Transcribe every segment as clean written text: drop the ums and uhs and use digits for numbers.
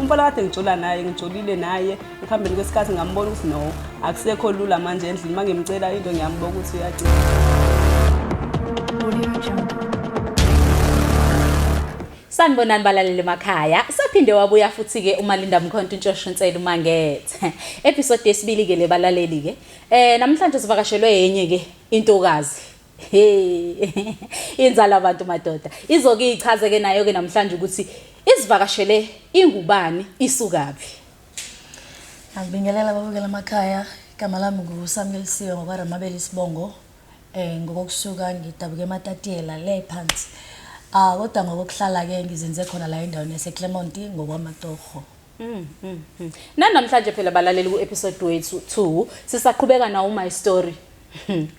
Umfana kade ngijola naye, ngijolile naye, ekuhambeni kwesikhathi ngambona ukuthi no, akusekho lula manje endlini. Uma ngimcela into ngiyambuka ukuthi uyacela. Sanibonani balaleli emakhaya. Saphinde wabuya futhi ke uMalinda Mkhonto uNtshoshunsela uMangethe. Episode yesibili ke le balaleli ke. Namhlanje sivakashelwe yenye ke intokazi. Hey. Inzala abantu madoda. Izoke ichaze ke nayo ke namhlanje ukuthi isivakashele ingubani isukaphi. Ngibingelela ababukela emakhaya. Igama lami nguSamuel ngokwaRamabele isibongo. Ngokokusuka ngidabuka eMatatiyela le phansi. Ah, kodwa ngokokuhlala ke ngizinze khona la endaweni yaseClermont ngokwamatoho. Nanamhlanje phela balaleli ku episode wethu 2 sisaqhubeka nawo my story,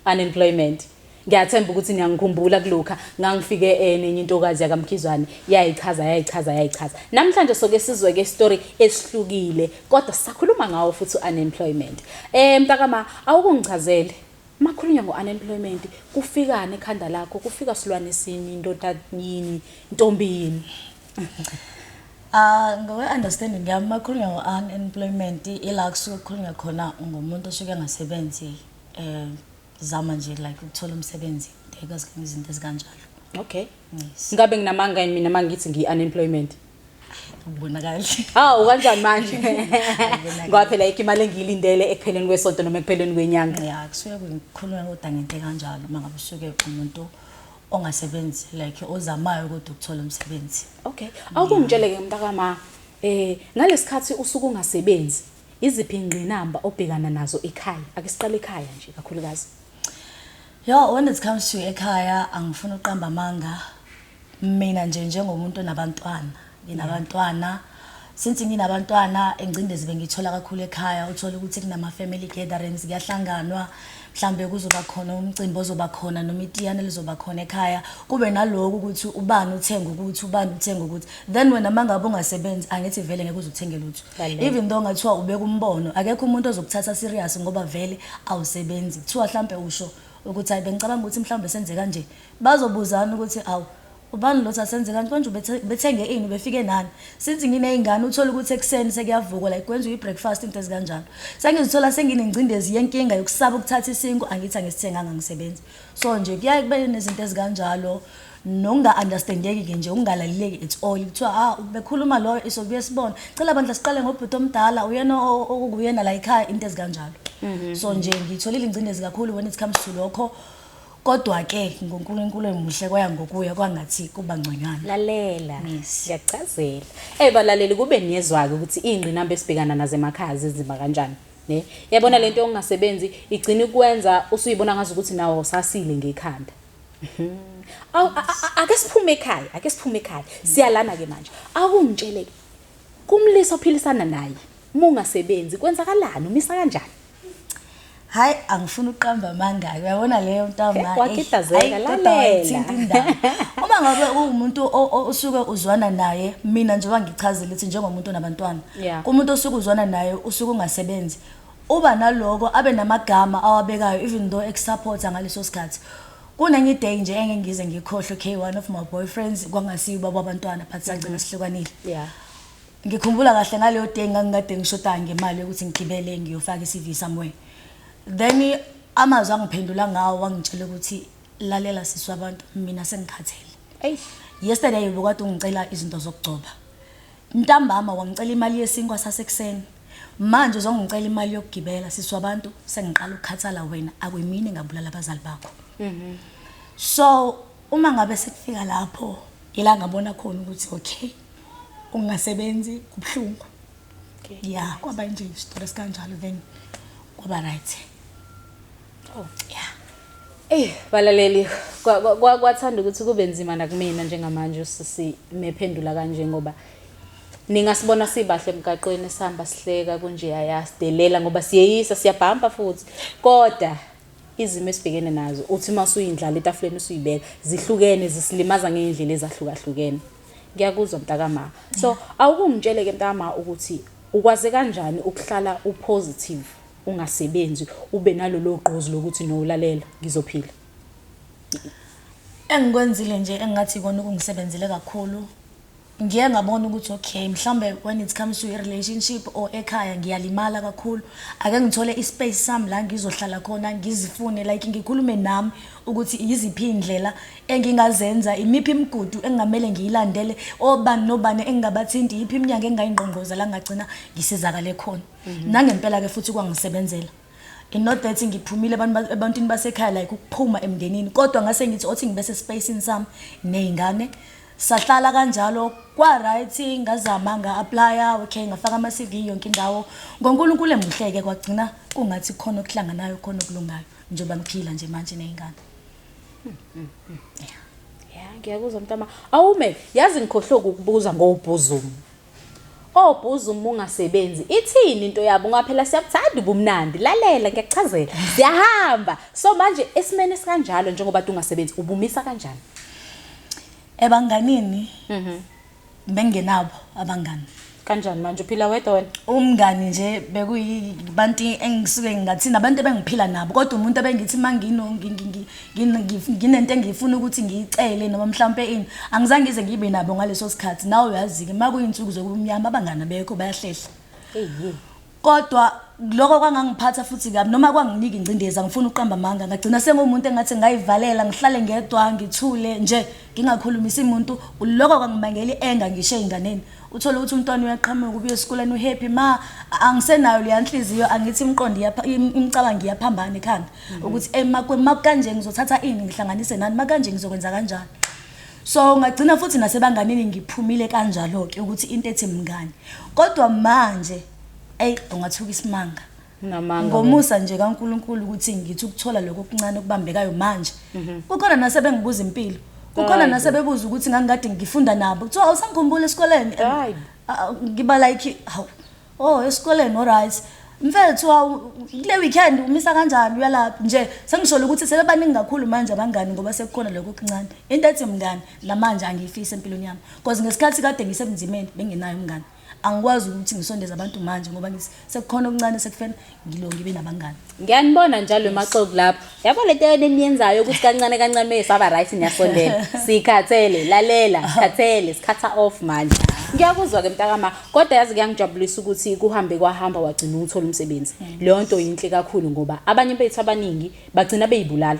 unemployment. Ngiyathemba ukuthi niyangikhumbula kulokha ngangifike nenye intokazi yakaMkhizwane, yayichaza, yayichaza, yayichaza. Namhlanje soke sizwe ke story esihlukile, kodwa sisakhuluma ngawo futhi unemployment. Mntakama, awukungichazele, makhulunywa ngo-unemployment kufikani ekhanda lakho? Kufika silwane sini, indoda yini, ntombi yini? Ah, ngokwe-understanding yami, makhulunywa ngo-unemployment ila kusuke kukhulunywa khona ngomuntu osuke engasebenzi, zama nje like ukuthola umsebenzi, izinto ezikanjalo. Okay. Yes. Ngabe nginamanga yini mina mangithi ngiyi-unemployment? Ubonakali. Hawu, kanjani manje? Ngoba phela ikho imali engiyilindele ekupheleni kwesonto noma ekupheleni kwenyanga. Ya, kusuke kukhulunywa kodwa ngento ekanjalo uma ngabe usuke umuntu ongasebenzi, like ozamayo kodwa ukuthola umsebenzi. Okay. Awukungitshele-ke mntakama, ngalesikhathi usuke ungasebenzi, iziphi ingqinamba obhekana nazo ekhaya? Ake siqale ekhaya nje kakhulukazi. Yo, when it comes to ekhaya, angifuni uqamba amanga. Mina nje njengomuntu onabantwana, nginabantwana. Since nginabantwana, ingcindezi bengiyithola kakhulu ekhaya. Uthola ukuthi kunama family gatherings, kuyahlanganwa, mhlambe kuzoba khona umcimbi ozoba khona noma itiyane lizoba khona ekhaya, kube naloku ukuthi ubani uthenga ukuthi, ubani uthenga ukuthi, then wena mangabe ungasebenzi, angithi vele ngeke uze uthenge lutho. Lalela. Even though ngathiwa ubeka umbono, akekho umuntu ozokuthatha serious ngoba vele awusebenzi. Kuthiwa mhlambe usho ukuthi hayi, bengicabanga ukuthi mhlambe senze kanje, bazobuzana ukuthi awu, ubani lo asenze kanje konje, ubethenge ini, ubefike nani? Since nginey'ngane, uthole ukuthi ekuseni sekuyavukwa, like kwenziwa i-breakfast, into ezikanjalo, sengizithola senginengcindezi yenkinga yokusaba ukuthatha isinkwa, angithi angisithenganga, ngisebenzi. So nje kuyaye kube nezinto ezikanjalo nokunga-understandeki-ke nje, ukungalaleleki at all. Kuthiwa ah, bekhuluma loyo isobuye sibone, cela bandla siqale ngobhuti omdala, uyena okuyena la ekhaya, into ezikanjalo. So nje ngiyitholile ingcindezi kakhulu when it comes to lokho, kodwa-ke ngoNkulunkulu emuhle kwaya ngokuya kwangathi kuba ngconywana. Lalela. Yes. Ngiyachazela. Balaleli, kube niyezwa-ke ukuthi iy'ngqinamba esibhekana nazo emakhaya zinzima kanjani. Ne? Yabona lento yokungasebenzi igcina ikwenza usuyibona ngazi ukuthi nawe usasile ngekhanda. Awu, ake siphume ekhaya, ake siphume ekhaya. Siyalana ke manje. Awungitshele ke. Kumlisa ophilisana naye, uma ungasebenzi kwenzakalani? Umisa kanjani? Hayi, angifuni ukuqamba amanga. Uyabona leyo ntama. Wakitazeka, Hayi, kodwa lalela. wayithinta indaba. Uma ngabe uwumuntu osuke uzwana naye, mina njengoba ngichazile ukuthi njengomuntu onabantwana. Kumuntu osuke uzwana naye usuke ungasebenzi, uba naloko abe namagama awabekayo even though ekusupporta ngaleso sikhathi. Kunenye day nje engeke ngize ngikhohlwe, okay, one of my boyfriends, kwangasiyo ubaba wabantwana, but sagcina sihlukanile. Ngikhumbula kahle ngaleyo day ngangikade ngishoda ngemali yokuthi ngigibele ngiyofaka i-CV somewhere. Then amazwi angiphendula ngawo, wangitshela ukuthi, "Lalela sisi wabantu, mina sengikhathele. Eish. Yesterday ubukade ungicela izinto zokugcoba. Ntambama wangicela imali yesinkwa sasekuseni. Manje uzongicela imali yokugibela. Sisi wabantu, sengiqala ukukhathala wena, akwemini ngabulala abazali bakho." So uma ngabe sekufika lapho, ila ngabona khona ukuthi okay, ungasebenzi kubuhlungu. Yeah, kwaba nje isitori esikanjalo, then kwaba right. Oh. Yeah. Balaleli, kwathanda ukuthi kube nzima nakumina njengamanje usisi mephendula kanje, ngoba ningasibona sibahle emgaqweni, sihamba sihleka kunje, ayasidelela ngoba siyeyisa, siyabhampa futhi, kodwa izimo esibhekene nazo, uthi uma usuyindlala etafuleni usuyibeka, zihlukene, zisilimaza ngey'ndlela ezahlukahlukene. Ngiyakuzwa mntakama. So awukungitshele-ke mntakama ukuthi ukwaze kanjani ukuhlala upositive ungasebenzi, ube nalolo gqozi lokuthi no, lalela, ngizophila? Engikwenzile nje engingathi ikona okungisebenzele kakhulu. Ngiye ngabona ukuthi okay, mhlambe when it comes to a relationship or ekhaya ngiyalimala kakhulu. Ake ngithole ispace sami la ngizohlala khona, ngizifune, like ngikhulume nami ukuthi yiziphi indlela engingazenza, imiphi imigudu engamele ngiyilandele, obani nobani engingabathinti, yiphi iminyango engingayingqongqoza la ngagcina ngisizakale khona. Nangempela ke futhi kwangisebenzela. In not that ngiphumile ebantwini basekhaya, like ukuphuma emndenini, kodwa ngase ngithi othi ngibe sespacini sami ney'ngane. Sahlala kanjalo kwa-right, ngazama nga-applya, okay, ngafaka ama-CV yonke indawo. NgoNkulunkulu emuhle-ke kwagcina kungathi khona okuhlanganayo, khona okulungayo, njengoba ngiphila nje manje ney'ngane. Ya, ngiyakuzwa mntama. Awume, yazi ngikhohlwe ukukubuza ngobhuzumu. Obhuzumu ungasebenzi, ithini into yabo? Ngoba phela siyabuthanda ubumnandi. Lalela, ngiyakuchazela. Siyahamba. So manje esimene esikanjalo njengoba ungasebenzi, ubumisa kanjani? Ebanganini bengingenabo abangani. Kanjani manje uphila wedwa wena? Umngani nje bekuyibantu engisuke ngingathini, abantu ebengiphila nabo, kodwa umuntu ebengithi uma nginento engifuna ukuthi ngiyicele noma mhlawumpe ini, angizange ngize ngibe nabo ngaleso sikhathi. Nawe uyazi-ke uma kuyinsuku zobumnyama abangani abekho, bayahlehla. Eyi. Kodwa lokho kwangangiphatha futhi kabi, noma kwanginika ingcindezi, angifuni ukuqamba amanga. Ngagcina sengumuntu engathi ngayivalela, ngihlale ngedwa, ngithule nje, ngingakhulumisi muntu. Lokho kwangibangela i-anger ngisho ey'nganeni. Uthole ukuthi umntwana uyaqhamuka, ubuye esikoleni uhappy, ma angisenayo leya nhliziyo, angithi imiqondo imicabango iyaphambana ekhanda ukuthi ma kanje ngizothatha ini ngihlanganise nani, ma kanje ngizokwenza kanjani. So ngagcina futhi nasebanganini ngiphumile kanjalo-ke ukuthi into ethi mngani. Kodwa manje eyi, ungathuka isimanga. Unamanga. Ngomusa nje kaNkulunkulu ukuthi ngithi ukuthola lokho okuncane okubambekayo manje. Kukhona nasebengibuza impilo. Kukhona Hayi bo. nasebebuza ukuthi ngangikade ngifunda nabo. Kuthiwa awusangikhumbula esikoleni. Hayi. Ah, ngiba like hawu, oh, esikoleni, alright. Mfethu, hawu, kule weekend umisa kanjani, uyalaphi nje? Sengisholo ukuthi sebebaningi kakhulu manje abangani ngoba sekukhona lokho okuncane. Into ethi mngani namanje angiyifisi empilweni yami. Because ngesikhathi kade ngisebunzimeni bengenayo umngani. Angikwazi ukuthi ngisondeze abantu manje ngoba ngithi sekukhona okuncane, sekufena ngilo ngibe nabangani. Ngiyanibona njalo emaxoku lapho. Yabo lento eniyenzayo ukuthi kancane kancane mayesaba right niyasondela. Sikhathele, lalela, sikhathele, sikhatha off manje. Ngiyakuzwa ke mntakama, kodwa yazi kuyangijabulisa ukuthi kuhambe kwahamba wagcina ukuthola umsebenzi. Leyo nto yinhle kakhulu ngoba abanye bethu abaningi bagcina beyibulala.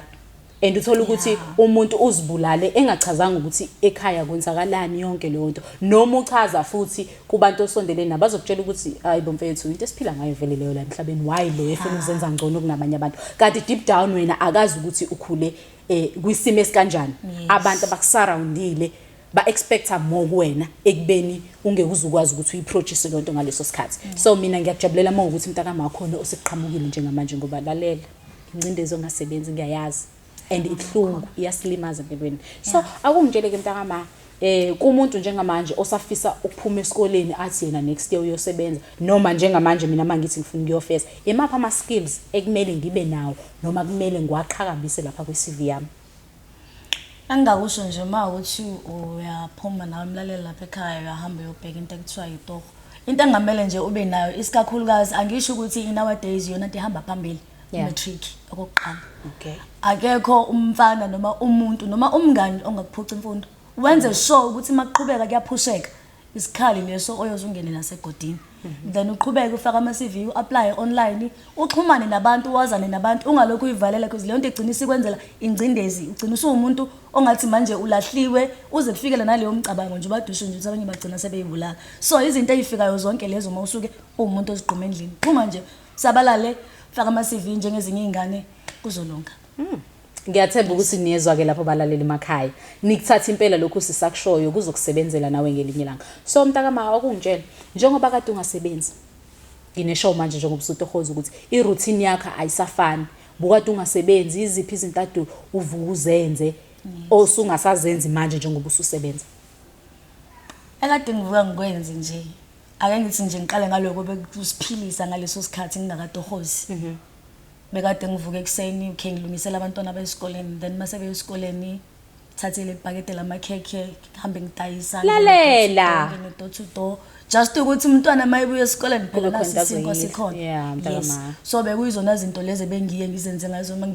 And uthola ukuthi umuntu uzibulale engachazanga ukuthi ekhaya kwenzakalani yonke leyo nto. Noma uchaza futhi kubantu osondelene nabo bazokutshela ukuthi hayi bo mfethu, into esiphila ngayo vele leyo la emhlabeni, why lo efuna ukuzenza ngcono kunabanye abantu? Kanti deep down wena akazi ukuthi ukhule kwisimo esikanjani. Abantu abakusurroundile ba expecta more kuwena ekubeni ungeke uzukwazi ukuthi uyiproduce leyo nto ngaleso sikhathi. So mina ngiyakujabulela uma ukuthi mntakama khona osekuqhamukile njengamanje, ngoba lalela, ingcindezi ongasebenzi ngiyayazi and ibuhlungu, iyasilimaza empilweni. So akungitshele ke mntakama, kumuntu njengamanje osafisa ukuphuma esikoleni athi yena next year uyosebenza, noma njengamanje mina mangithi ngifuna ukuyofesa, imaphi ama skills ekumele ngibe nawo noma kumele ngiwaqhakambise lapha kwi CV yami? Engingakusho nje uma ukuthi uyaphuma nawe umlaleli lapha ekhaya, uyahamba uyobheka into ekuthiwa yitoho. Into engamele nje ube nayo isikakhulukazi, angisho ukuthi in nowadays iyona into ehamba phambili, matric okokuqala. Akekho umfana noma umuntu noma umngani ongakuphuca imfundo. Wenze sure ukuthi makuqhubeka kuyaphusheka isikhali leso oyoze ungene nasegodini. Then uqhubeke ufake ama-CV, u-apply online, uxhumane nabantu, wazane nabantu, ungalokhu uyivalela, because leyo nto igcina isikwenzela ingcindezi. Ugcina usuwumuntu ongathi manje ulahliwe, uze kufikele naleyo mcabango nje ubadushe nje ukuthi abanye bagcina sebeyibulala. So izinto ey'fikayo zonke lezo uma usuke uwumuntu ozigquma endlini. Phuma nje, sabalale, faka ama-CV njengezinye iy'ngane, kuzolunga. Ngiyathemba ukuthi niyezwa ke lapho balaleli emakhaya. Nikuthatha impela lokhu sisakushoyo kuzokusebenzela nawe ngelinye ilanga. So mntakama, awukungitshela njengoba kade ungasebenzi. Ngineshow manje njengoba usutohoza ukuthi i-routine yakho ayisafani. Bukade ungasebenzi, iziphi izinto ade uvuka uzenze osungasazenzi manje njengoba ususebenza? Ekade ngivuka ngikwenze nje, ake ngithi nje ngiqale ngaloko bekusiphilisa ngaleso sikhathi ngingakatohozi. Bekade ngivuka ekuseni, okay, ngilungisela abantwana besikoleni, then mase beya esikoleni thathele ibhakede lamakhekhe, ngihambe ngidayisa. Lalela. Door to door, just ukuthi umntwana mayebuya esikoleni phela Kube khona nasi into isinkwa azoyidla. sikhona. Yeah, mntaka Yes. ma. So bekuyizona zinto lezi bengiye ngizenze ngazo uma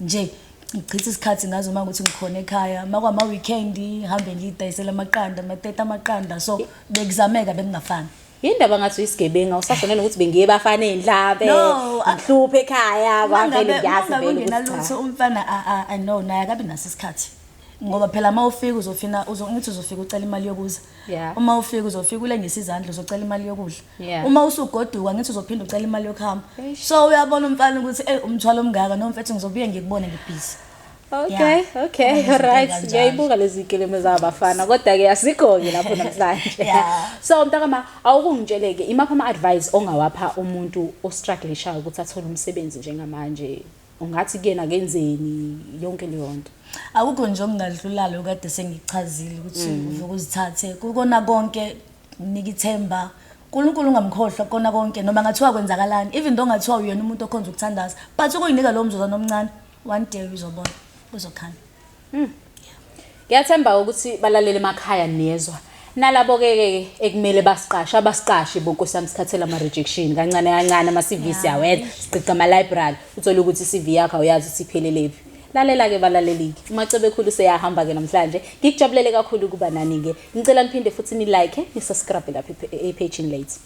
nje Ngichitha isikhathi ngazo uma ukuthi ngikhona ekhaya, uma kwama-weekend ngihambe ngiyidayisela amaqanda, ama-30 amaqanda, so bekuzameka, bekungafani. Yindaba ngathi uyisigebengu, awusasho nanokuthi bengiye bafaneni mhlampe. No, Ngihluphe ekhaya, Uma kwavele ngabe ngiyazi uma ngabe vele ukuthi cha. ungenalutho umfana I know naye akabi naso isikhathi, ngoba phela uma ufika uzofina ngithi uzofika ucela imali yokuza. Uma ufika uzofika ulengisa izandla, uzocela imali yokudla. Uma usugoduka ngithi uzophinda ucela imali yokuhamba. Eish. So uyabona umfana ukuthi ey, umthwalo omngaka, no mfethu, ngizobuye ngikubone ngibhizi. Okay, okay, Kuba nezinto alright. ey'kanjalo. Ngiyayibuka lezi nkulumo zabafana, kodwa ke asikho-ke lapho namhlanje. So mntakama, awukungitshele-ke imaphi ama-advice ongawapha umuntu ostrugglishayo ukuthi athole umsebenzi njengamanje? Ungathi kuyena kenzeni yonke leyo nto? Akukho nje okungadlulalo kade sengichazile ukuthi uvuke uzithathe kukona konke, nika ithemba uNkulunkulu, ungamkhohlwa kona konke, noma ngathiwa kwenzakalani, even though ngathiwa uyena umuntu okhonza ukuthandaza, but ukuyinika lowo mzuzwana omncane, one day uzobona uzokhanya. Ngiyathemba ukuthi balalele emakhaya niyezwa. Nalabo-ke ke ekumele basiqashe, abasiqashe bonkosi yami, sikhathele ama-rejection kancane kancane, ama-CV siyawenza, siqiqa ama-library, uthole ukuthi i-CV yakho awuyazi ukuthi iphelele phi. Lalela-ke balaleli-ke, uMacebekhulu seyahamba-ke namhlanje. Ngikujabulele kakhulu ukuba nani-ke. Ngicela niphinde futhi ni-like, ni-subscribe lapha e-page-ini lethu.